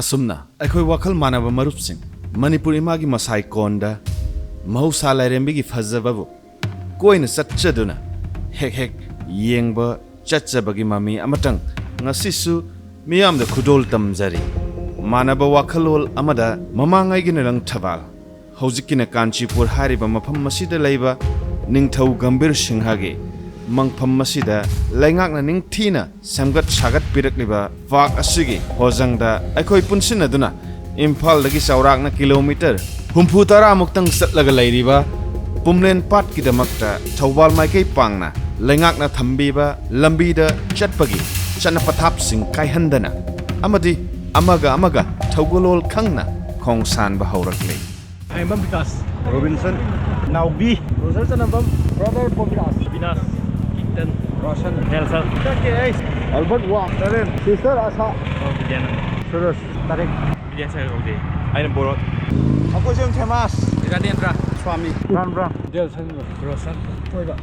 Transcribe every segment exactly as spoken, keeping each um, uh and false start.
ꯑꯁꯨꯝꯅ ꯑꯩꯈꯣꯏ ꯋꯥꯈꯜ ꯃꯥꯟꯅꯕ ꯃꯔꯨꯞꯁꯤꯡ ꯃꯅꯤꯄꯨꯔ ꯏꯃꯥꯒꯤ ꯃꯁꯥꯏꯀꯣꯟꯗ ꯃꯍꯧꯁꯥ ꯂꯥꯏꯔꯦꯝꯕꯤꯒꯤ ꯐꯖꯕꯕꯨ ꯀꯣꯏꯅ ꯆꯠꯆꯗꯨꯅ ꯍꯦꯛ ꯍꯦꯛ ꯌꯦꯡꯕ ꯆꯠꯆꯕꯒꯤ ꯃꯃꯤ ꯑꯃꯇꯪ ꯉꯁꯤꯁꯨ ꯃꯤꯌꯥꯝꯗ ꯈꯨꯗꯣꯜ ꯇꯝꯖꯔꯤ꯫ ꯃꯥꯟꯅꯕ ꯋꯥꯈꯜꯂꯣꯜ ꯑꯃꯗ ꯃꯃꯥꯡꯉꯩꯒꯤꯅ ꯂꯪꯊꯕꯥꯜ, ꯍꯧꯖꯤꯛꯀꯤꯅ ꯀꯥꯟꯆꯤꯄꯨꯔ ꯍꯥꯏꯔꯤꯕ ꯃꯐꯝ ꯑꯁꯤꯗ ꯂꯩꯕ ꯅꯤꯡꯊꯧ ꯒꯝꯚꯤꯔ ꯁꯤꯡꯍꯒꯤ ꯃꯪꯐꯝ ꯑꯁꯤꯗ ꯂꯩꯉꯥꯛꯅ ꯅꯤꯡꯊꯤꯅ ꯁꯦꯝꯒꯠ ꯁꯥꯒꯠꯄꯤꯔꯛꯂꯤꯕ ꯄꯥꯔꯛ ꯑꯁꯤꯒꯤ ꯍꯣꯖꯪꯗ ꯑꯩꯈꯣꯏ ꯄꯨꯟꯁꯤꯟꯅꯗꯨꯅ ꯏꯝꯐꯥꯜꯗꯒꯤ ꯆꯥꯎꯔꯥꯛꯅ ꯀꯤꯂꯣꯃꯤꯇꯔ ꯍꯨꯝꯐꯨ ꯇꯔꯥꯃꯨꯛꯇꯪ ꯆꯠꯂꯒ ꯂꯩꯔꯤꯕ ꯄꯨꯝꯂꯦꯟ ꯄꯥꯠꯀꯤꯗꯃꯛꯇ ꯊꯧꯕꯥꯜ ꯃꯥꯏꯀꯩ ꯄꯥꯡꯅ ꯂꯩꯉꯥꯛꯅ ꯊꯝꯕꯤꯕ ꯂꯝꯕꯤꯗ ꯆꯠꯄꯒꯤ ꯆꯠꯅ ꯄꯊꯥꯞꯁꯤꯡ ꯀꯥꯏꯍꯟꯗꯅ ꯑꯃꯗꯤ ꯑꯃꯒ ꯑꯃꯒ ꯊꯧꯒꯜꯂꯣꯟ ꯈꯪꯅ ꯈꯣꯡꯁꯥꯟꯕ ꯍꯧꯔꯛꯂꯤ꯫ I am Bikash. Robinson. Naobi. Roger Chanambam. Brother Bobiraj. Binas. Kington. Roshan. Nelson. K ꯑꯩꯁ꯫ Albert Wang. Naren. Sister Asha. Bidyananda. Suraj. Tarik. Bidyasagar ꯀꯧꯗꯦ꯫ ꯑꯩꯅ ꯕꯣꯔꯣꯠ꯫ ꯑꯩꯈꯣꯏꯁꯨ ꯊꯦꯃꯥꯁ꯫ Rajendra. Swami. Ram Ram. Delson. Roshan. Koiba.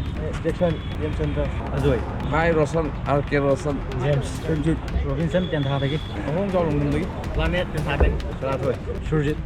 Jackson. Yemchandra. Ajoy. Mai Roshan. R K Roshan. James. Ranjit. Robinson ꯇꯦꯟꯊꯥꯗꯒꯤ꯫ ꯑꯍꯣꯡꯖꯥꯎ ꯂꯝꯗꯝꯗꯒꯤ꯫ ꯄ꯭ꯂꯥꯅꯦꯠ ꯇꯦꯟꯊꯥꯗꯒꯤ꯫ ꯇꯔꯥꯊꯣꯏ꯫ ꯁꯨꯔꯖꯤꯠ꯫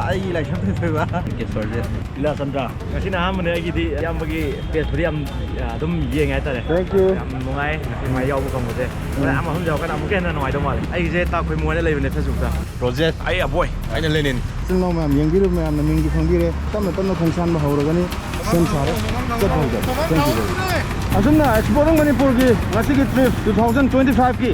ꯑꯩ ꯂꯥꯏꯁ꯭ꯔꯝ ꯇꯦꯟꯊꯣꯏꯕ꯫ ꯀꯦ ꯁꯣꯔꯖꯤꯠ꯫ ꯂꯤꯂꯥꯆꯟꯗ꯭ꯔ꯫ ꯉꯁꯤꯅ ꯑꯍꯥꯟꯕꯅꯦ ꯑꯩꯒꯤꯗꯤ ꯏꯌꯥꯝꯕꯒꯤ ꯄꯦꯖꯄꯨꯗꯤ ꯌꯥꯝ, ꯑ, ꯑꯗꯨꯝ ꯌꯦꯡꯉꯦ ꯍꯥꯏꯇꯥꯔꯦ꯫ Thank you꯫ ꯌꯥꯝ ꯅꯨꯡꯉꯥꯏ ꯉꯁꯤ ꯃꯥꯏ ꯌꯥꯎꯕ ꯐꯪꯕꯁꯦ꯫ ꯍꯣꯔꯦꯟ ꯑꯃ ꯑꯍꯨꯝ ꯌꯥꯎꯔꯀꯥꯟꯗ ꯑꯃꯨꯛꯀ ꯍꯦꯟꯅ ꯅꯨꯡꯉꯥꯏꯗꯧ ꯃꯥꯜꯂꯦ꯫ ꯑꯩꯁꯦ ꯇꯥ ꯈꯣꯏꯃꯨ ꯍꯥꯏꯅ ꯂꯩꯕꯅꯦ Facebookꯇ꯫ ꯔꯣꯖꯦꯠ꯫ ꯑꯩ ꯑꯕꯣꯏ ꯍꯥꯏꯅ ꯂꯦꯅꯤꯟ꯫ ꯏꯆꯤꯜ ꯏꯅꯥꯎ ꯃꯌꯥꯝ ꯌꯦꯡꯕꯤꯔꯤꯕ ꯃꯌꯥꯝꯅ ꯃꯤꯡꯗꯤ ꯈꯪꯕꯤꯔꯦ꯫ ꯇꯞꯅ ꯇꯞꯅ ꯈꯣꯡꯁꯥꯟꯕ ꯍꯧꯔꯒꯅꯤ꯫ ꯁꯦꯝ ꯁꯥꯔꯦ꯫ ꯆꯠꯄ ꯍꯧꯖꯔꯦ꯫ Thank you very much꯫ ꯑꯁꯨꯝꯅ Exploring ꯃꯅꯤꯄꯨꯔꯒꯤ ꯉꯁꯤꯒꯤ trip two thousand twenty fiveꯀꯤ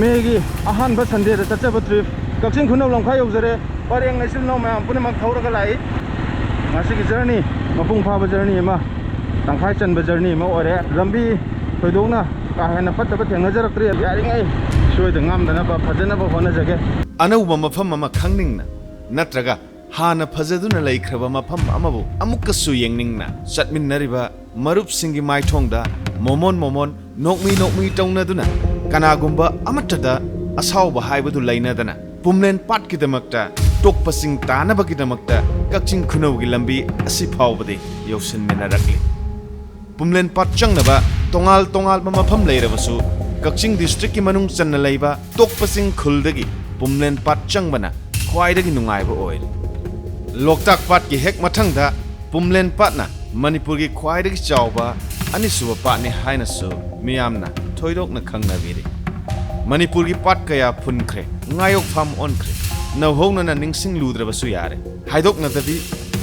ꯃꯦꯒꯤ ꯑꯍꯥꯟꯕ Sundayꯗ ꯆꯠꯆꯕ trip ꯀꯛꯆꯤꯡ ꯈꯨꯅꯧ ꯂꯝꯈꯥꯏ ꯌꯧꯖꯔꯦ꯫ ꯄꯔꯦꯡ ꯏꯆꯤꯜ ꯏꯅꯥꯎ ꯃꯌꯥꯝ ꯄꯨꯝꯅꯃꯛ ꯊꯧꯔꯒ ꯂꯥꯛꯏ꯫ ꯉꯁꯤꯒꯤ journey ꯃꯄꯨꯡ ꯐꯥꯕ journey ꯑꯃ, ꯇꯪꯈꯥꯏ ꯆꯟꯕ journey ꯑꯃ ꯑꯣꯏꯔꯦ꯫ ꯂꯝꯕꯤ ꯊꯣꯏꯗꯣꯛꯅ ꯀꯥ ꯍꯦꯟꯅ ꯐꯠꯇꯕ ꯊꯦꯡꯅꯖꯔꯛꯇ꯭ꯔꯦ꯫ ꯌꯥꯔꯤꯉꯩ ꯁꯣꯏꯗ ꯉꯥꯝꯗꯅꯕ ꯐꯖꯅꯕ ꯍꯣꯠꯅꯖꯒꯦ꯫ ꯑꯅꯧꯕ ꯃꯐꯝ ꯑꯃ ꯈꯪꯅꯤꯡꯅ ꯅꯠꯇ꯭ꯔꯒ ꯍꯥꯟꯅ ꯐꯖꯗꯨꯅ ꯂꯩꯈ꯭ꯔꯕ ꯃꯐꯝ ꯑꯃꯕꯨ ꯑꯃꯨꯛꯀꯁꯨ ꯌꯦꯡꯅꯤꯡꯅ ꯆꯠꯃꯤꯟꯅꯔꯤꯕ ꯃꯔꯨꯞꯁꯤꯡꯒꯤ ꯃꯥꯏꯊꯣꯡꯗ ꯃꯣꯃꯣꯟ ꯃꯣꯃꯣꯟ ꯅꯣꯛꯃꯤ ꯅꯣꯛꯃꯤ ꯇꯧꯅꯗꯨꯅ ꯀꯅꯥꯒꯨꯝꯕ ꯑꯃꯠꯇꯗ ꯑꯁꯥꯎꯕ ꯍꯥꯏꯕꯗꯨ ꯂꯩꯅꯗꯅ ꯄꯨꯝꯂꯦꯟ ꯄꯥꯠꯀꯤꯗꯃꯛꯇ ꯇꯣꯛꯄꯁꯤꯡ ꯇꯥꯅꯕꯒꯤꯗꯃꯛꯇ ꯀꯛꯆꯤꯡ ꯈꯨꯅꯧꯒꯤ ꯂꯝꯕꯤ ꯑꯁꯤ ꯐꯥꯎꯕꯗꯤ ꯌꯧꯁꯤꯟꯃꯤꯟꯅꯔꯛꯂꯤ꯫ ꯄꯨꯝꯂꯦꯟ ꯄꯥꯠ ꯆꯪꯅꯕ ꯇꯣꯉꯥꯜ ꯇꯣꯉꯥꯟꯕ ꯃꯐꯝ ꯂꯩꯔꯕꯁꯨ ꯀꯛꯆꯤꯡ ꯗꯤꯁꯇ꯭ꯔꯤꯛꯀꯤ ꯃꯅꯨꯡ ꯆꯟꯅ ꯂꯩꯕ ꯇꯣꯛꯄꯆꯤꯡ ꯈꯨꯜꯗꯒꯤ ꯄꯨꯝꯂꯦꯟ ꯄꯥꯠ ꯆꯪꯕꯅ ꯈ꯭ꯋꯥꯏꯗꯒꯤ ꯅꯨꯡꯉꯥꯏꯕ ꯑꯣꯏꯔꯦ꯫ ꯂꯣꯛꯇꯥꯛ ꯄꯥꯠꯀꯤ ꯍꯦꯛ ꯃꯊꯪꯗ ꯄꯨꯝꯂꯦꯟ ꯄꯥꯠꯅ ꯃꯅꯤꯄꯨꯔꯒꯤ ꯈ꯭ꯋꯥꯏꯗꯒꯤ ꯆꯥꯎꯕ ꯑꯅꯤꯁꯨꯕ ꯄꯥꯠꯅꯤ ꯍꯥꯏꯅꯁꯨ ꯃꯤꯌꯥꯝꯅ ꯊꯣꯏꯗꯣꯛꯅ ꯈꯪꯅꯕꯤꯔꯤ꯫ ꯃꯅꯤꯄꯨꯔꯒꯤ ꯄꯥꯠ ꯀꯌꯥ ꯐꯨꯟꯈ꯭ꯔꯦ, ꯉꯥꯌꯣꯛꯐꯝ ꯑꯣꯟꯈ꯭ꯔꯦ꯫ ꯅꯧꯍꯧꯅꯅ ꯅꯤꯡꯁꯤꯡꯂꯨꯗ꯭ꯔꯕꯁꯨ ꯌꯥꯔꯦ꯫ ꯍꯥꯏꯗꯣꯛꯅꯗꯕꯤ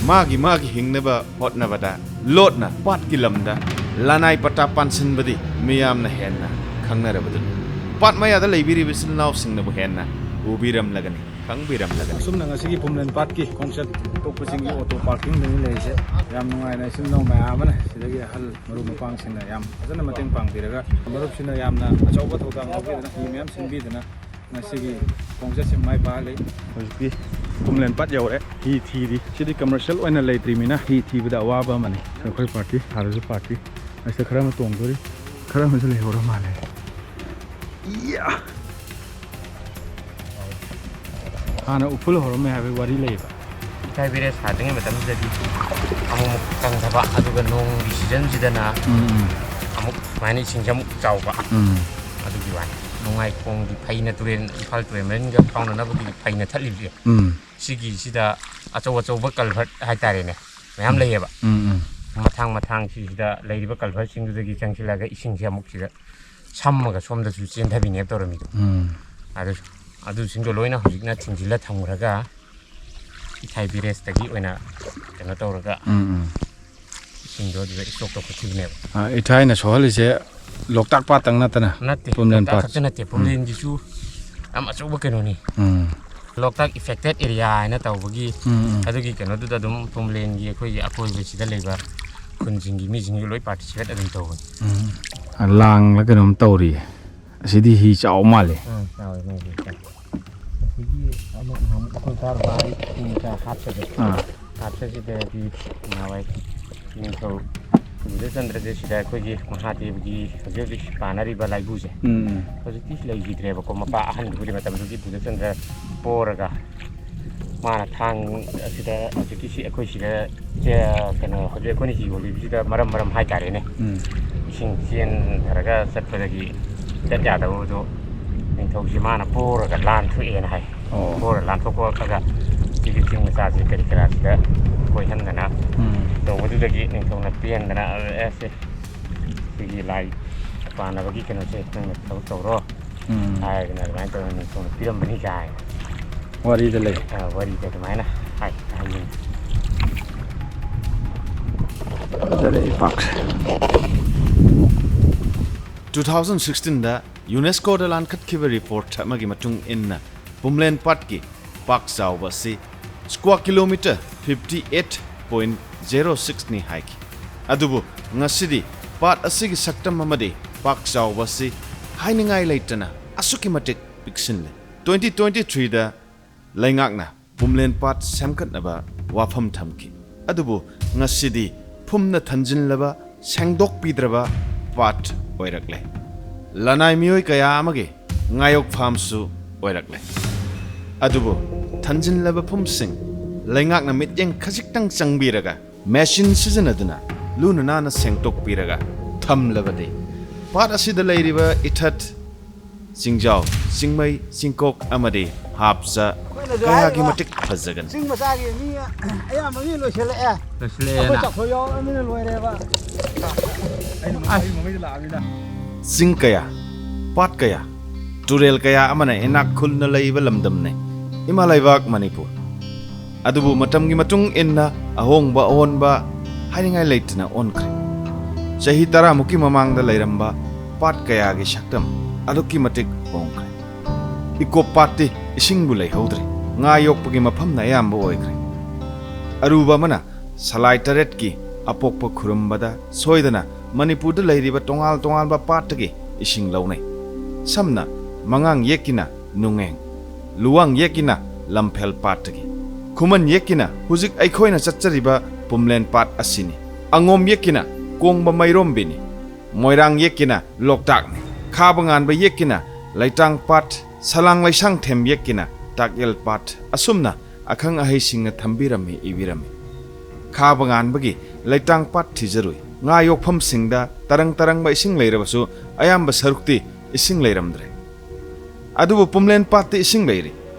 ꯃꯥꯒꯤ ꯃꯥꯒꯤ ꯍꯤꯡꯅꯕ ꯍꯣꯠꯅꯕꯗ ꯂꯣꯠꯅ ꯄꯥꯠꯀꯤ ꯂꯝꯗ ꯂꯅꯥꯏ ꯄꯇꯥ ꯄꯥꯟꯁꯤꯟꯕꯗꯤ ꯃꯤꯌꯥꯝꯅ ꯍꯦꯟꯅ ꯈꯪꯅꯔꯕꯗꯨꯅꯤ꯫ ꯄꯥꯠ ꯃꯌꯥꯗ ꯂꯩꯕꯤꯔꯤꯕ ꯏꯆꯤꯜ ꯏꯅꯥꯎꯁꯤꯡꯅꯕꯨ ꯍꯦꯟꯅ ꯎꯕꯤꯔꯝꯂꯒꯅꯤ, ꯈꯪꯕꯤꯔꯝꯂꯒꯅꯤ꯫ ꯑꯁꯨꯝꯅ ꯉꯁꯤꯒꯤ ꯄꯨꯝꯂꯦꯟ ꯄꯥꯠꯀꯤ ꯈꯣꯡꯆꯠ ꯇꯣꯛꯄ ꯆꯤꯡꯒꯤ ꯑꯣꯇꯣ ꯄꯥꯔꯀꯤꯡꯗꯅꯤ ꯂꯩꯔꯤꯁꯦ꯫ ꯌꯥꯝ ꯅꯨꯡꯉꯥꯏꯅ ꯏꯆꯤꯜ ꯏꯅꯥꯎ ꯃꯌꯥꯝ ꯑꯃꯅ ꯁꯤꯗꯒꯤ ꯑꯍꯜ ꯃꯔꯨꯞ ꯃꯄꯥꯡꯁꯤꯡꯅ ꯌꯥꯝ ꯐꯖꯅ ꯃꯇꯦꯡ ꯄꯥꯡꯕꯤꯔꯒ ꯃꯔꯨꯞꯁꯤꯅ ꯌꯥꯝꯅ ꯑꯆꯧꯕ ꯊꯧꯗꯥꯡ ꯂꯧꯕꯤꯗꯨꯅ ꯍꯤ ꯃꯌꯥꯝ ꯁꯤꯟꯕꯤꯗꯨꯅ ꯉꯁꯤꯒꯤ ꯈꯣꯡꯆꯠꯁꯤ ꯃꯥꯏ ꯄꯥꯛꯍꯜꯂꯤ꯫ ꯍꯧꯖꯤꯛꯇꯤ ꯄꯨꯝꯂꯦꯟ ꯄꯥꯠ ꯌꯧꯔꯦ꯫ ꯍꯤ ꯊꯤꯔꯤ꯫ ꯁꯤꯗꯤ ꯀꯃꯔꯁꯤꯌꯦꯜ ꯑꯣꯏꯅ ꯂꯩꯇ꯭ꯔꯤꯃꯤꯅ ꯍꯤ ꯊꯤꯕꯗ ꯑꯋꯥꯕ ꯑꯃꯅꯤ꯫ ꯑꯩꯈꯣꯏ ꯄꯥꯔꯇꯤ, ꯁꯥꯔꯁꯨ ꯄꯥꯔꯇꯤ꯫ ꯑꯁꯤꯗ ꯈꯔ ꯑꯃ ꯇꯣꯡꯗꯣꯔꯤ, ꯈꯔ ꯑꯃꯁꯨ ꯂꯩꯍꯧꯔ ꯃꯥꯜꯂꯦ꯫ ꯏꯌꯥ! ꯍꯥꯟꯅ ꯎꯐꯨꯜ ꯍꯧꯔꯝꯃꯦ ꯍꯥꯏꯕꯒꯤ ꯋꯥꯔꯤ ꯂꯩꯌꯦꯕ꯫ ꯏꯀꯥꯏ ꯕꯦꯔꯦ ꯁꯥꯗ꯭ꯔꯤꯉꯩ ꯃꯇꯝꯁꯤꯗꯗꯤ ꯑꯃꯨꯛ ꯑꯃꯨꯛ ꯀꯪꯊꯕ, ꯑꯗꯨꯒ ꯅꯣꯡꯒꯤ ꯁꯤꯖꯟꯁꯤꯗꯅ ꯎꯝ, ꯎꯝ꯫ ꯑꯃꯨꯛ ꯁꯨꯃꯥꯏꯅ ꯏꯁꯤꯡꯁꯦ ꯑꯃꯨꯛ ꯆꯥꯎꯕ꯫ ꯎꯝ꯫ ꯑꯗꯨꯒꯤ ꯋꯥꯅꯤ꯫ ꯅꯨꯡꯉꯥꯏꯈꯣꯡꯒꯤ ꯐꯩꯅ ꯇꯨꯔꯦꯟ, ꯏꯝꯐꯥꯜ ꯇꯨꯔꯦꯜ ꯃꯔꯤꯟꯒ ꯐꯥꯎꯅꯅꯕꯒꯤ ꯐꯩꯅ ꯊꯠꯂꯤꯕꯁꯦ꯫ ꯎꯝ꯫ ꯁꯤꯒꯤꯁꯤꯗ ꯑꯆꯧ ꯑꯆꯧꯕ ꯀꯜꯚꯔꯠ ꯍꯥꯏꯇꯥꯔꯦꯅꯦ, ꯃꯌꯥꯝ ꯎꯝ꯫ ꯂꯩꯌꯦꯕ꯫ ꯎꯝ, ꯎꯝ꯫ ꯃꯊꯥꯡ ꯃꯊꯥꯡ ꯁꯤꯁꯤꯗ ꯂꯩꯔꯤꯕ ꯀꯜꯚꯔꯠꯁꯤꯡꯗꯨꯗꯒꯤ ꯆꯪꯁꯤꯜꯂꯒ ꯏꯁꯤꯡꯁꯦ ꯑꯃꯨꯛ ꯁꯤꯗ ꯁꯝꯃꯒ ꯁꯣꯝꯗꯁꯨ ꯆꯦꯟꯊꯕꯤꯅꯦꯕ ꯇꯧꯔꯝꯃꯤꯗꯣ꯫ ꯎꯝ꯫ ꯑꯗꯨ, ꯑꯗꯨꯁꯤꯡꯗꯣ ꯂꯣꯏꯅ ꯍꯧꯖꯤꯛꯅ ꯊꯤꯡꯖꯤꯜꯂ ꯊꯝꯈ꯭ꯔꯒ ꯏꯊꯥꯏ ꯕꯦꯔꯦꯖꯇꯒꯤ ꯑꯣꯏꯅ ꯀꯩꯅꯣ ꯇꯧꯔꯒ ꯎꯝ, ꯎꯝ꯫ ꯏꯁꯤꯡꯗꯣ ꯑꯗꯨꯗ ꯏꯁꯇꯣꯛ ꯇꯧꯈꯠꯈꯤꯕꯅꯦꯕ꯫ ꯑ, ꯏꯊꯥꯏꯅ ꯁꯣꯛꯍꯜꯂꯤꯁꯦ ꯂꯣꯛꯇꯥꯛ ꯄꯥꯠꯇꯪ ꯅꯠꯇꯅ ꯅꯠꯇꯦ, ꯄꯨꯝꯂꯦꯟ ꯂꯣꯛꯇꯥꯛ ꯄꯥꯠ꯫ ꯈꯛꯇ ꯅꯠꯇꯦ, ꯎꯝ꯫ ꯄꯨꯝꯂꯦꯟꯒꯤꯁꯨ ꯌꯥꯝ ꯑꯆꯧꯕ ꯀꯩꯅꯣꯅꯤ꯫ ꯎꯝ꯫ ꯂꯣꯛꯇꯥꯛ ꯏꯐꯦꯛꯇꯦꯠ ꯑꯦꯔꯤꯌꯥ ꯍꯥꯏꯅ ꯇꯧꯕꯒꯤ ꯎꯝ, ꯎꯝ꯫ ꯑꯗꯨꯒꯤ ꯀꯩꯅꯣꯗꯨꯗ ꯑꯗꯨꯝ ꯄꯨꯝꯂꯦꯟꯒꯤ ꯑꯩꯈꯣꯏꯒꯤ ꯑꯀꯣꯏꯕꯁꯤꯗ ꯂꯩꯕ ꯈꯨꯟꯁꯤꯡꯒꯤ ꯃꯤꯁꯤꯡꯁꯨ ꯂꯣꯏ ꯄꯥꯔꯇꯤꯁꯤꯄꯦꯠ ꯑꯗꯨꯝ ꯇꯧꯕꯅꯤ꯫ ꯎꯝ꯫ ꯂꯥꯡꯂ ꯀꯩꯅꯣꯝ ꯇꯧꯔꯤꯌꯦ꯫ ꯑꯁꯤꯗꯤ ꯍꯤ ꯆꯥꯎ ꯃꯥꯜꯂꯦ꯫ ꯎꯝ, ꯆꯥꯎꯋꯦ ꯃꯣꯏꯒꯤ꯫ ꯑꯁꯤꯒꯤ ꯑꯃꯨꯛ ꯅꯍꯥꯟꯃꯨꯛ ꯑꯩꯈꯣꯏ ꯀꯥꯔꯨꯕ ꯍꯥꯏ ꯍꯤ ꯃꯆꯥ ꯍꯥꯠꯄꯗꯣ꯫ ꯑꯥ꯫ ꯍꯥꯠꯄꯁꯤꯗꯗꯤ ꯅꯍꯥꯟꯋꯥꯏ ꯅꯤꯡꯊꯧ ꯕꯨꯙꯆꯟꯗ꯭ꯔꯁꯦ ꯁꯤꯗ ꯑꯩꯈꯣꯏꯒꯤ ꯃꯍꯥꯗꯦꯕꯒꯤ ꯍꯧꯖꯤꯛ ꯍꯧꯖꯤꯛ ꯄꯥꯟꯅꯔꯤꯕ ꯂꯥꯏꯕꯨꯁꯦ ꯎꯝ, ꯎꯝ꯫ ꯍꯧꯖꯤꯛꯇꯤ ꯂꯩꯈꯤꯗ꯭ꯔꯦꯕꯀꯣ꯫ ꯃꯄꯥ ꯑꯍꯟꯗꯨꯒꯤ ꯃꯇꯝꯗꯨꯒꯤ ꯕꯨꯙꯆꯟꯗ꯭ꯔ ꯄꯣꯔꯒ ꯃꯥꯅ ꯊꯥꯡ ꯑꯁꯤꯗ ꯍꯧꯖꯤꯛꯀꯤ ꯁꯤ ꯑꯩꯈꯣꯏ ꯁꯤꯗ ꯆꯦ-, ꯀꯩꯅꯣ ꯍꯧꯖꯤꯛ ꯑꯩꯈꯣꯏꯅ ꯍꯤ ꯍꯣꯜꯂꯤꯕꯁꯤꯗ ꯃꯔꯝ ꯃꯔꯝ ꯍꯥꯏꯇꯥꯔꯦꯅꯦ꯫ ꯎꯝ꯫ ꯏꯁꯤꯡ ꯆꯦꯟꯊꯔꯒ ꯆꯠꯄꯗꯒꯤ ꯆꯠ ꯌꯥꯗꯕꯗꯣ ꯅꯤꯡꯊꯧꯁꯤ ꯃꯥꯅ ꯄꯣꯔꯒ ꯂꯥꯟ ꯊꯣꯛꯑꯦꯅ ꯍꯥꯏ꯫ ꯑꯣ꯫ ꯄꯣꯔ ꯂꯥꯟ ꯊꯣꯛꯄꯒ ꯁꯤꯒꯤ ꯆꯤꯡ ꯃꯆꯥꯁꯤ ꯀꯔꯤ ꯀꯔꯥꯁꯤꯗ ꯀꯣꯏꯍꯟꯗꯅ ꯎꯝ꯫ ꯇꯧꯕꯗꯨꯗꯒꯤ ꯅꯤꯡꯊꯧꯅ ꯄꯦꯟꯗꯅ, "ꯑꯦ, ꯁꯦ, ꯁꯤꯒꯤ ꯂꯥꯏ ꯄꯥꯟꯅꯕꯒꯤ ꯀꯩꯅꯣꯁꯦ ꯅꯪꯅ ꯊꯕꯛ ꯇꯧꯔꯣ" ꯎꯝ꯫ ꯍꯥꯏꯗꯅ ꯑꯗꯨꯃꯥꯏꯅ ꯇꯧꯗꯅ ꯅꯤꯡꯊꯧꯅ ꯄꯤꯔꯝꯕꯅꯤ ꯀꯥꯏ꯫ ꯋꯥꯔꯤꯗ ꯂꯩ꯫ ꯑ, ꯋꯥꯔꯤꯗ ꯑꯗꯨꯃꯥꯏꯅ ꯍꯥꯏ, ꯍꯥꯏꯅꯤꯡꯉꯤ꯫ ꯐꯖꯔꯦ ꯏꯄꯥꯛꯁꯦ꯫ Two thousand sixteen ꯗ ꯌꯨꯅꯦꯁꯀꯣꯗ ꯂꯥꯟꯈꯠꯈꯤꯕ ꯔꯤꯄꯣꯔꯠ ꯑꯃꯒꯤ ꯃꯇꯨꯡ ꯏꯟꯅ, ꯄꯨꯝꯂꯦꯟ ꯄꯥꯠꯀꯤ ꯄꯥꯛ ꯆꯥꯎꯕ ꯑꯁꯤ square kilometre fifty eight point zero six ꯅꯤ ꯍꯥꯏꯈꯤ꯫ ꯑꯗꯨꯕꯨ ꯉꯁꯤꯗꯤ ꯄꯥꯠ ꯑꯁꯤꯒꯤ ꯁꯛꯇꯝ ꯑꯃꯗꯤ ꯄꯥꯛ ꯆꯥꯎꯕ ꯑꯁꯤ ꯍꯥꯏꯅꯤꯡꯉꯥꯏ ꯂꯩꯇꯅ ꯑꯁꯨꯛꯀꯤ ꯃꯇꯤꯛ ꯄꯤꯛꯁꯤꯜꯂꯦ꯫ Twenty twenty three ꯗ ꯂꯩꯉꯥꯛꯅ ꯄꯨꯝꯂꯦꯟ ꯄꯥꯠ ꯁꯦꯝꯒꯠꯅꯕ ꯋꯥꯐꯝ ꯊꯝꯈꯤ꯫ ꯑꯗꯨꯕꯨ ꯉꯁꯤꯗꯤ ꯐꯨꯝꯅ ꯊꯟꯖꯤꯜꯂꯕ, ꯁꯦꯡꯗꯣꯛꯄꯤꯗ꯭ꯔꯕ ꯄꯥꯠ ꯑꯣꯏꯔꯛꯂꯦ꯫ ꯂꯅꯥꯏ ꯃꯤꯑꯣꯏ ꯀꯌꯥ ꯑꯃꯒꯤ ꯉꯥꯌꯣꯛꯐꯝꯁꯨ ꯑꯣꯏꯔꯛꯂꯦ꯫ ꯑꯗꯨꯕꯨ ꯊꯟꯖꯤꯜꯂꯕ ꯐꯨꯝꯁꯤꯡ ꯂꯩꯉꯥꯛꯅ ꯃꯤꯠꯌꯦꯡ ꯈꯖꯤꯛꯇꯪ ꯆꯪꯕꯤꯔꯒ, ꯃꯦꯆꯤꯟ ꯁꯤꯖꯤꯟꯅꯗꯨꯅ ꯂꯨꯅ ꯅꯥꯟꯅ ꯁꯦꯡꯗꯣꯛꯄꯤꯔꯒ ꯊꯝꯂꯕꯗꯤ, ꯄꯥꯠ ꯑꯁꯤꯗ ꯂꯩꯔꯤꯕ ꯏꯊꯠ, ꯆꯤꯡꯖꯥꯎ, ꯆꯤꯡꯃꯩ, ꯆꯤꯡꯀꯣꯛ ꯑꯃꯗꯤ ꯍꯥꯞꯆ ꯑꯩꯈꯣꯏꯅꯁꯨ ꯀꯌꯥꯒꯤ ꯍꯥꯏꯔꯤꯕ ꯃꯇꯤꯛ ꯐꯖꯒꯅꯤ꯫ ꯆꯤꯡ ꯃꯆꯥꯒꯤ ꯃꯤ ꯑꯌꯥꯝꯕ ꯃꯤ ꯂꯣꯏꯁꯤꯜꯂꯛꯑꯦ꯫ ꯂꯣꯏꯁꯤꯜꯂꯛꯑꯦꯅ꯫ ꯑꯩꯈꯣꯏ ꯆꯥꯛꯈꯣꯏ ꯌꯥꯎꯔꯕꯅꯤꯅ ꯂꯣꯏꯔꯦꯕ꯫ ꯑꯩꯅ ꯃꯃꯥꯡꯒꯤ ꯃꯃꯩꯗ ꯂꯥꯛꯑꯃꯤꯅ꯫ ꯆꯤꯡ ꯀꯌꯥ, ꯄꯥꯠ ꯀꯌꯥ, ꯇꯨꯔꯦꯜ ꯀꯌꯥ ꯑꯃꯅ ꯏꯅꯥꯛ ꯈꯨꯟꯅ ꯂꯩꯕ ꯂꯝꯗꯝꯅꯤ ꯏꯃꯥ ꯂꯩꯕꯥꯛ ꯃꯅꯤꯄꯨꯔ꯫ ꯑꯗꯨꯕꯨ ꯃꯇꯝꯒꯤ ꯃꯇꯨꯡ ꯏꯟꯅ ꯑꯍꯣꯡꯕ ꯑꯑꯣꯟꯕ ꯍꯥꯏꯅꯤꯡꯉꯥꯏ ꯂꯩꯇꯅ ꯑꯣꯟꯈ꯭ꯔꯦ꯫ ꯆꯍꯤ ꯇꯔꯥꯃꯨꯛꯀꯤ ꯃꯃꯥꯡꯗ ꯂꯩꯔꯝꯕ ꯄꯥꯠ ꯀꯌꯥꯒꯤ ꯁꯛꯇꯝ ꯑꯗꯨꯛꯀꯤ ꯃꯇꯤꯛ ꯍꯣꯡꯈ꯭ꯔꯦ꯫ ꯏꯀꯣꯞ ꯄꯥꯠꯇꯤ ꯏꯁꯤꯡꯕꯨ ꯂꯩꯍꯧꯗ꯭ꯔꯦ, ꯉꯥ ꯌꯣꯛꯄꯒꯤ ꯃꯐꯝꯅ ꯑꯌꯥꯝꯕ ꯑꯣꯏꯈ꯭ꯔꯦ꯫ ꯑꯔꯨꯕ ꯑꯃꯅ ꯁꯂꯥꯏ ꯇꯔꯦꯠꯀꯤ ꯑꯄꯣꯛꯄ ꯈꯨꯔꯨꯝꯕꯗ ꯁꯣꯏꯗꯅ ꯃꯅꯤꯄꯨꯔꯗ ꯂꯩꯔꯤꯕ ꯇꯣꯉꯥꯟ ꯇꯣꯉꯥꯟꯕ ꯄꯥꯠꯇꯒꯤ ꯏꯁꯤꯡ ꯂꯧꯅꯩ꯫ ꯁꯝꯅ ꯃꯉꯥꯡ ꯌꯦꯛꯀꯤꯅ ꯅꯨꯡꯉꯦꯡ, ꯂꯨꯋꯥꯡ ꯌꯦꯛꯀꯤꯅ ꯂꯝꯐꯦꯜ ꯄꯥꯠꯇꯒꯤ, ꯈꯨꯃꯟ ꯌꯦꯛꯀꯤꯅ ꯍꯧꯖꯤꯛ ꯑꯩꯈꯣꯏꯅ ꯆꯠꯆꯔꯤꯕ ꯄꯨꯝꯂꯦꯟ ꯄꯥꯠ ꯑꯁꯤꯅꯤ꯫ ꯑꯉꯣꯝ ꯌꯦꯛꯀꯤꯅ ꯀꯣꯡꯕ ꯃꯩꯔꯣꯝꯕꯤꯅꯤ꯫ ꯃꯣꯏꯔꯥꯡ ꯌꯦꯛꯀꯤꯅ ꯂꯣꯛꯇꯥꯛꯅꯤ꯫ ꯈꯥꯕ ꯉꯥꯟꯕ ꯌꯦꯛꯀꯤꯅ ꯂꯩꯇꯥꯡ ꯄꯥꯠ, ꯁꯂꯥꯡ ꯂꯩꯁꯥꯡꯊꯦꯝ ꯌꯦꯛꯀꯤꯅ ꯇꯥꯛꯌꯦꯜ ꯄꯥꯠ꯫ ꯑꯁꯨꯝꯅ ꯑꯈꯪ ꯑꯍꯩꯁꯤꯡꯅ ꯊꯝꯕꯤꯔꯝꯃꯤ, ꯏꯕꯤꯔꯝꯃꯤ꯫ ꯈꯥꯕ ꯉꯥꯟꯕꯒꯤ ꯂꯩꯇꯥꯡ ꯄꯥꯠ ꯊꯤꯖꯔꯨꯏ꯫ ꯉꯥ ꯌꯣꯛꯐꯝꯁꯤꯡꯗ ꯇꯔꯪ ꯇꯔꯪꯕ ꯏꯁꯤꯡ ꯂꯩꯔꯕꯁꯨ ꯑꯌꯥꯝꯕ ꯁꯔꯨꯛꯇꯤ ꯏꯁꯤꯡ ꯂꯩꯔꯝꯗ꯭ꯔꯦ꯫ ꯑꯗꯨꯕꯨ ꯄꯨꯝꯂꯦꯟ ꯄꯥꯠꯇ ꯏꯁꯤꯡ ꯂꯩꯔꯤ꯫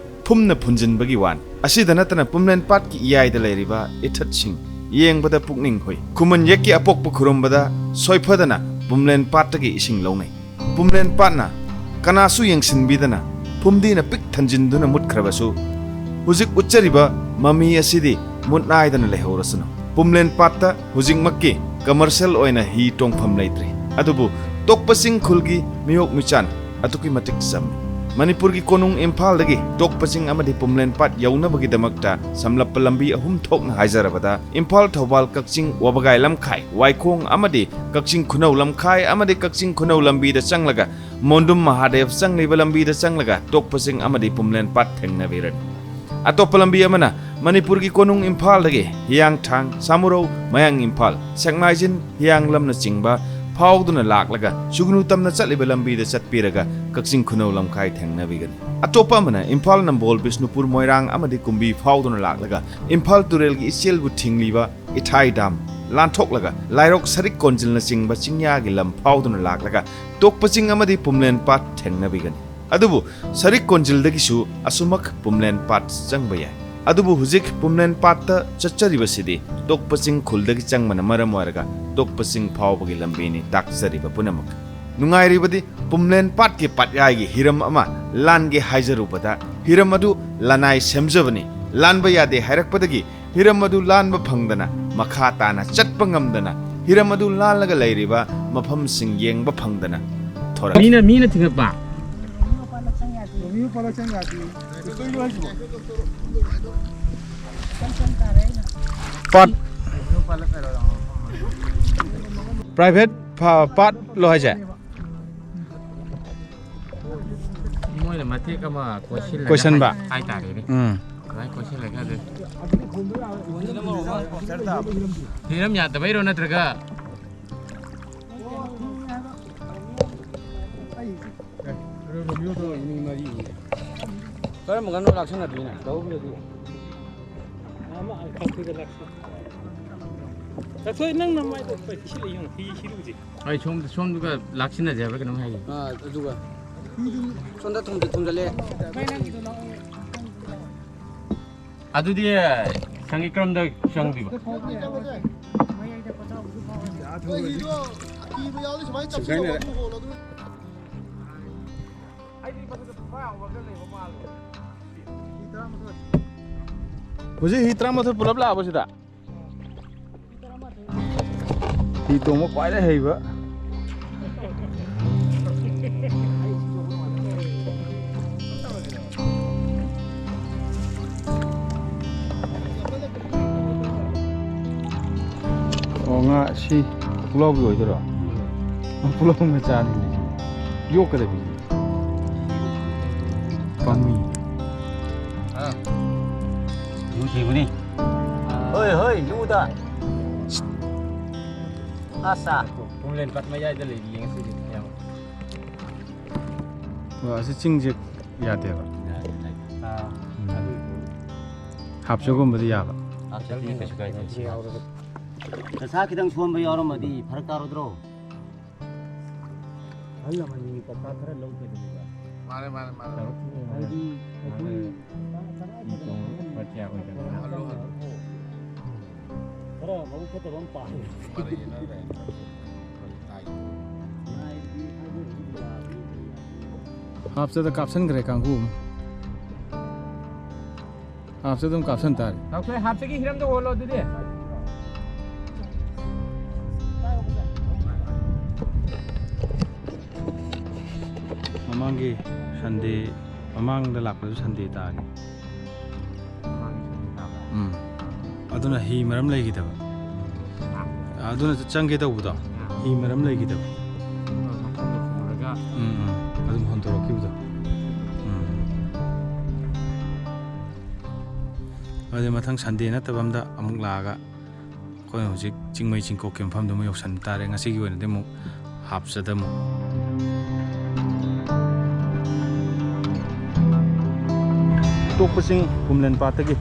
ꯐꯨꯝꯅ ꯐꯨꯟꯖꯤꯟꯕꯒꯤ ꯋꯥꯅꯤ꯫ ꯑꯁꯤꯗ ꯅꯠꯇꯅ ꯄꯨꯝꯂꯦꯟ ꯄꯥꯠꯀꯤ ꯏꯌꯥꯏꯗ ꯂꯩꯔꯤꯕ ꯏꯊꯠꯁꯤꯡ ꯌꯦꯡꯕꯗ ꯄꯨꯛꯅꯤꯡ ꯍꯨꯏ꯫ ꯈꯨꯃꯟ ꯌꯦꯛꯀꯤ ꯑꯄꯣꯛꯄ ꯈꯨꯔꯨꯝꯕꯗ ꯁꯣꯏꯐꯗꯅ ꯄꯨꯝꯂꯦꯟ ꯄꯥꯠꯇꯒꯤ ꯏꯁꯤꯡ ꯂꯧꯅꯩ꯫ ꯄꯨꯝꯂꯦꯟ ꯄꯥꯠꯅ ꯀꯅꯥꯁꯨ ꯌꯦꯡꯁꯤꯟꯕꯤꯗꯅ ꯐꯨꯝꯗꯤꯅ ꯄꯤꯛ ꯊꯟꯖꯤꯟꯗꯨꯅ ꯃꯨꯠꯈ꯭ꯔꯕꯁꯨ, ꯍꯧꯖꯤꯛ ꯎꯠꯆꯔꯤꯕ ꯃꯃꯤ ꯑꯁꯤꯗꯤ ꯃꯨꯠ ꯅꯥꯏꯗꯅ ꯂꯩꯍꯧꯔꯁꯅꯨ꯫ ꯄꯨꯝꯂꯦꯟ ꯄꯥꯠꯇ ꯍꯧꯖꯤꯛꯃꯛꯀꯤ commercial ꯑꯣꯏꯅ ꯍꯤ ꯇꯣꯡꯐꯝ ꯂꯩꯇ꯭ꯔꯤ꯫ ꯑꯗꯨꯕꯨ ꯇꯣꯛꯄ ꯆꯤꯡ ꯈꯨꯜꯒꯤ ꯃꯤꯑꯣꯛ ꯃꯤꯆꯥꯟ ꯑꯗꯨꯛꯀꯤ ꯃꯇꯤꯛ ꯆꯝꯃꯤ꯫ ꯃꯅꯤꯄꯨꯔꯒꯤ ꯀꯣꯅꯨꯡ ꯏꯝꯐꯥꯜꯗꯒꯤ ꯇꯣꯛꯄ ꯆꯤꯡ ꯑꯃꯗꯤ ꯄꯨꯝꯂꯦꯟ ꯄꯥꯠ ꯌꯧꯅꯕꯒꯤꯗꯃꯛꯇ ꯁꯝꯂꯞꯄ ꯂꯝꯕꯤ ꯑꯍꯨꯝ ꯊꯣꯛꯅ ꯍꯥꯏꯖꯔꯕꯗ, ꯏꯝꯐꯥꯜ, ꯊꯧꯕꯥꯜ, ꯀꯛꯆꯤꯡ, ꯋꯥꯕꯒꯥꯏ ꯂꯝꯈꯥꯏ, ꯋꯥꯏꯈꯣꯡ ꯑꯃꯗꯤ ꯀꯛꯆꯤꯡ ꯈꯨꯅꯧ ꯂꯝꯈꯥꯏ ꯑꯃꯗꯤ ꯀꯛꯆꯤꯡ ꯈꯨꯅꯧ ꯂꯝꯕꯤꯗ ꯆꯪꯂꯒ ꯃꯣꯟꯗꯨꯝ ꯃꯍꯥꯗꯦꯕ ꯆꯪꯂꯤꯕ ꯂꯝꯕꯤꯗ ꯆꯪꯂꯒ ꯇꯣꯛꯄ ꯆꯤꯡ ꯑꯃꯗꯤ ꯄꯨꯝꯂꯦꯟ ꯄꯥꯠ ꯊꯦꯡꯅꯕꯤꯔꯅꯤ꯫ ꯑꯇꯣꯞꯄ ꯂꯝꯕꯤ ꯑꯃꯅ ꯃꯅꯤꯄꯨꯔꯒꯤ ꯀꯣꯅꯨꯡ ꯏꯝꯐꯥꯜꯗꯒꯤ ꯍꯤꯌꯥꯡꯊꯥꯡ, ꯁꯥꯃꯨꯔꯧ, ꯃꯌꯥꯡ ꯏꯝꯐꯥꯜ, ꯁꯦꯛꯃꯥꯏꯖꯤꯟ, ꯍꯤꯌꯥꯡꯂꯝꯅꯆꯤꯡꯕ ꯐꯥꯎꯗꯨꯅ ꯂꯥꯛꯂꯒ ꯁꯨꯒꯅꯨ ꯇꯝꯅ ꯆꯠꯂꯤꯕ ꯂꯝꯕꯤꯗ ꯆꯠꯄꯤꯔꯒ ꯀꯛꯆꯤꯡ ꯈꯨꯅꯧ ꯂꯝꯈꯥꯏ ꯊꯦꯡꯅꯕꯤꯒꯅꯤ꯫ ꯑꯇꯣꯞꯄ ꯑꯃꯅ ꯏꯝꯐꯥꯜ ꯅꯝꯕꯣꯜ ꯕꯤꯁꯅꯨꯄꯨꯔ ꯃꯣꯏꯔꯥꯡ ꯑꯃꯗꯤ ꯀꯨꯝꯕꯤ ꯐꯥꯎꯗꯨꯅ ꯂꯥꯛꯂꯒ ꯏꯝꯐꯥꯜ ꯇꯨꯔꯦꯜꯒꯤ ꯏꯆꯦꯜꯕꯨ ꯊꯤꯡꯂꯤꯕ ꯏꯊꯥꯏ ꯗꯥꯝ ꯂꯥꯟꯊꯣꯛꯂꯒ ꯂꯥꯏꯔꯣꯛ ꯁꯔꯤꯛ ꯀꯣꯟꯖꯤꯜꯅꯆꯤꯡꯕ ꯆꯤꯡꯌꯥꯒꯤ ꯂꯝ ꯐꯥꯎꯗꯨꯅ ꯂꯥꯛꯂꯒ ꯇꯣꯛꯄ ꯆꯤꯡ ꯑꯃꯗꯤ ꯄꯨꯝꯂꯦꯟ ꯄꯥꯠ ꯊꯦꯡꯅꯕꯤꯒꯅꯤ꯫ ꯑꯗꯨꯕꯨ ꯁꯔꯤꯛ ꯀꯣꯟꯖꯤꯜꯗꯒꯤꯁꯨ ꯑꯁꯨꯃꯛ ꯄꯨꯝꯂꯦꯟ ꯄꯥꯠ ꯆꯪꯕ ꯌꯥꯏ꯫ ꯑꯗꯨꯕꯨ ꯍꯧꯖꯤꯛ ꯄꯨꯝꯂꯦꯟ ꯄꯥꯠꯇ ꯆꯠꯆꯔꯤꯕꯁꯤꯗꯤ ꯇꯣꯛꯄ ꯆꯤꯡ ꯈꯨꯜꯗꯒꯤ ꯆꯪꯕꯅ ꯃꯔꯝ ꯑꯣꯏꯔꯒ ꯇꯣꯛꯄ ꯆꯤꯡ ꯐꯥꯎꯕꯒꯤ ꯂꯝꯕꯤꯅꯤ ꯇꯥꯛꯆꯔꯤꯕ ꯄꯨꯝꯅꯃꯛ꯫ ꯅꯨꯡꯉꯥꯏꯔꯤꯕꯗꯤ ꯄꯨꯝꯂꯦꯟ ꯄꯥꯠꯀꯤ ꯄꯥꯠꯌꯥꯏꯒꯤ ꯍꯤꯔꯝ ꯑꯃ ꯂꯥꯟꯒꯦ ꯍꯥꯏꯖꯔꯨꯕꯗ ꯍꯤꯔꯝ ꯑꯗꯨ ꯂꯅꯥꯏ ꯁꯦꯝꯖꯕꯅꯤ, ꯂꯥꯟꯕ ꯌꯥꯗꯦ ꯍꯥꯏꯔꯛꯄꯗꯒꯤ ꯍꯤꯔꯝ ꯑꯗꯨ ꯂꯥꯟꯕ ꯐꯪꯗꯅ, ꯃꯈꯥ ꯇꯥꯅ ꯆꯠꯄ ꯉꯝꯗꯅ, ꯍꯤꯔꯝ ꯑꯗꯨ ꯂꯥꯜꯂꯒ ꯂꯩꯔꯤꯕ ꯃꯐꯝꯁꯤꯡ ꯌꯦꯡꯕ ꯐꯪꯗꯅ ꯊꯣꯔꯛꯈꯤ꯫ ꯃꯤꯅ, ꯃꯤꯅ ꯊꯤꯡꯒꯠꯄ꯫ ꯄꯥꯠ꯫ Private ꯐ-, ꯄꯥꯠꯂꯣ ꯍꯥꯏꯁꯦ? ꯃꯣꯏꯅ ꯃꯇꯦꯛ ꯑꯃ ꯀꯣꯏꯁꯤꯜꯂꯒ ꯀꯣꯏꯁꯟꯕ꯫ ꯍꯥꯏ-, ꯍꯥꯏꯇꯥꯔꯦꯅꯦ꯫ ꯎꯝ꯫ ꯑꯗꯨꯃꯥꯏꯅ ꯀꯣꯏꯁꯤꯜꯂꯒ ꯑꯗꯨ ꯍꯤꯔꯝ ꯌꯥꯗꯕꯩꯔꯣ ꯅꯠꯇ꯭ꯔꯒ? ꯀꯔꯝꯕ ꯉꯥꯅꯨ ꯂꯥꯛꯁꯟꯅꯗꯣꯏꯅꯣ? ꯇꯧꯕꯤꯔꯗꯤ꯫ ꯂꯥꯛꯊꯣꯏ, ꯅꯪ ꯅꯃꯥꯏꯗꯣ ꯀꯩ ꯄꯤꯁꯤꯜꯂꯛꯏꯅꯣ? ꯍꯤ ꯁꯤꯔꯨꯁꯦ꯫ ꯑꯩ ꯁꯣꯝꯗ, ꯁꯣꯝꯗꯨꯒ ꯂꯥꯛꯁꯤꯟꯅꯁꯦ ꯍꯥꯏꯕ꯭ꯔꯥ ꯀꯩꯅꯣꯝ ꯍꯥꯏꯌꯦ꯫ ꯑꯥ, ꯑꯗꯨꯒ ꯁꯣꯝꯗ ꯊꯣꯝꯖ-, ꯊꯣꯝꯖꯜꯂꯦ꯫ ꯑꯗꯨꯗꯤ ꯁꯪꯒꯤ ꯀꯔꯝꯗ ꯆꯪꯗꯣꯏꯕ? ꯑꯩꯈꯣꯏ ꯍꯤꯗꯣ ꯑꯀꯤꯕ ꯌꯥꯎꯔꯗꯤ ꯁꯨꯃꯥꯏꯅ ꯆꯞꯁꯤꯜꯂꯒ ꯑꯃꯨꯛ ꯍꯣꯜꯂꯣ, ꯑꯗꯨ ꯍꯧꯖꯤꯛ ꯍꯤ ꯇꯔꯥꯃꯥꯊꯣꯏ ꯄꯨꯂꯞ ꯂꯥꯛꯑꯕꯣ ꯁꯤꯗ? ꯍꯤ ꯇꯣꯡꯕ ꯈ꯭ꯋꯥꯏꯗꯩ ꯍꯩꯕ꯫ ꯑꯣ, ꯉꯥ ꯁꯤ ꯄꯨꯛꯂꯥꯎꯕꯤ ꯑꯣꯏꯗꯣꯏꯔꯣ? ꯄꯨꯛꯂꯥꯎꯕꯤ ꯃꯆꯥꯅꯤꯅꯦ ꯁꯤ꯫ ꯌꯣꯛꯀꯗꯕꯤ꯫ ꯄꯥꯝꯃꯨꯏ꯫ ꯌꯨ ꯊꯤꯕꯅꯤ꯫ ꯍꯣꯏ, ꯍꯣꯏ, ꯌꯨꯗ꯫ ꯑꯁꯥ꯫ ꯄꯨꯝꯂꯦꯟ ꯄꯥꯠ ꯃꯌꯥꯏꯗ ꯂꯩꯔꯤꯌꯦ ꯉꯁꯤꯗꯤ ꯌꯥꯝ꯫ ꯑꯣ, ꯑꯁꯤ ꯆꯤꯡꯁꯦ ꯌꯥꯗꯦꯕ꯫ ꯑꯥ, ꯎꯝ꯫ ꯑꯗꯨ ꯍꯥꯞꯆꯒꯨꯝꯕꯗꯤ ꯌꯥꯕ꯫ ꯍꯥꯞꯆꯒꯨꯝꯕꯗꯤ ꯀꯩꯁꯨ ꯀꯥꯏꯗꯦ꯫ ꯅꯁꯥ ꯈꯤꯇꯪ ꯁꯣꯟꯕ ꯌꯥꯎꯔꯝꯃꯗꯤ ꯐꯔꯛ ꯇꯥꯔꯣꯏꯗ꯭ꯔꯣ? ꯑꯍꯜ ꯂꯃꯟꯒꯤ ꯄꯥꯎꯇꯥꯛ ꯈꯔ ꯂꯧꯒꯗꯕꯅꯦꯕ꯫ ꯃꯥꯅꯦ, ꯃꯥꯅꯦ, ꯃꯥꯅꯦ꯫ ꯍꯥꯏꯗꯤ ꯑꯩꯈꯣꯏ ꯃꯥꯅꯦ꯫ ꯈꯔ ꯃꯕꯨꯛ ꯐꯠꯇꯕ ꯑꯃ ꯄꯥꯜꯂꯦ꯫ ꯃꯔꯩ ꯌꯦꯠꯅꯔꯦ꯫ ꯍꯥꯞꯁꯇ ꯀꯥꯞꯁꯟꯈ꯭ꯔꯦ ꯀꯥꯡꯕꯨ ꯑꯃ꯫ ꯍꯥꯞꯁꯦ ꯑꯗꯨꯝ ꯀꯥꯞꯁꯟ ꯇꯥꯔꯦ꯫ ꯗꯥꯛꯇꯔ, ꯍꯥꯞꯁꯤꯒꯤ ꯍꯤꯔꯝꯗ ꯍꯣꯜꯂꯣ ꯑꯗꯨꯗꯤ꯫ ꯃꯃꯥꯡꯒꯤ ꯁꯟꯗꯦ, ꯃꯃꯥꯡꯗ ꯂꯥꯛꯄꯗꯁꯨ ꯁꯟꯗꯦ ꯇꯥꯔꯤ꯫ ꯎꯝ꯫ ꯑꯗꯨꯅ ꯍꯤ ꯃꯔꯝ ꯂꯩꯈꯤꯗꯕ꯫ ꯑꯗꯨꯅ ꯆꯪꯒꯦ ꯇꯧꯕꯗꯣ, ꯍꯤ ꯃꯔꯝ ꯂꯩꯈꯤꯗꯕ꯫ ꯎꯝ, ꯎꯝ꯫ ꯑꯗꯨꯝ ꯍꯟꯗꯣꯔꯛꯈꯤꯕꯗꯣ꯫ ꯎꯝ꯫ ꯑꯗꯨꯗꯤ ꯃꯊꯪ ꯁꯟꯗꯦ ꯅꯠꯇꯕ ꯑꯝꯗ ꯑꯃꯨꯛ ꯂꯥꯛꯑꯒ ꯑꯩꯈꯣꯏꯅ ꯍꯧꯖꯤꯛ ꯆꯤꯡꯃꯩ ꯆꯤꯡꯀꯣꯛꯀꯤ ꯃꯐꯝꯗꯨ ꯑꯃꯨꯛ ꯌꯧꯁꯟ ꯇꯥꯔꯦ꯫ ꯉꯁꯤꯒꯤ ꯑꯣꯏꯅꯗꯤ ꯑꯃꯨꯛ ꯍꯥꯞꯆꯗ ꯑꯃꯨꯛ꯫ ꯑꯇꯣꯞꯄ ꯆꯤꯡ ꯄꯨꯝꯂꯦꯟ ꯄꯥꯠꯇꯒꯤ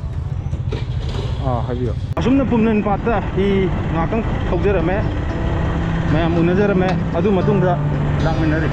ꯑꯥ, ꯍꯥꯏꯕꯤꯌꯨ꯫ ꯑꯁꯨꯝꯅ ꯄꯨꯝꯅꯦꯟ ꯄꯥꯠꯇ ꯍꯤ ꯉꯥꯛꯇꯪ ꯊꯧꯖꯔꯝꯃꯦ, ꯃꯌꯥꯝ ꯎꯅꯖꯔꯝꯃꯦ, ꯑꯗꯨ ꯃꯇꯨꯡꯗ ꯂꯥꯛꯃꯤꯟꯅꯔꯤ꯫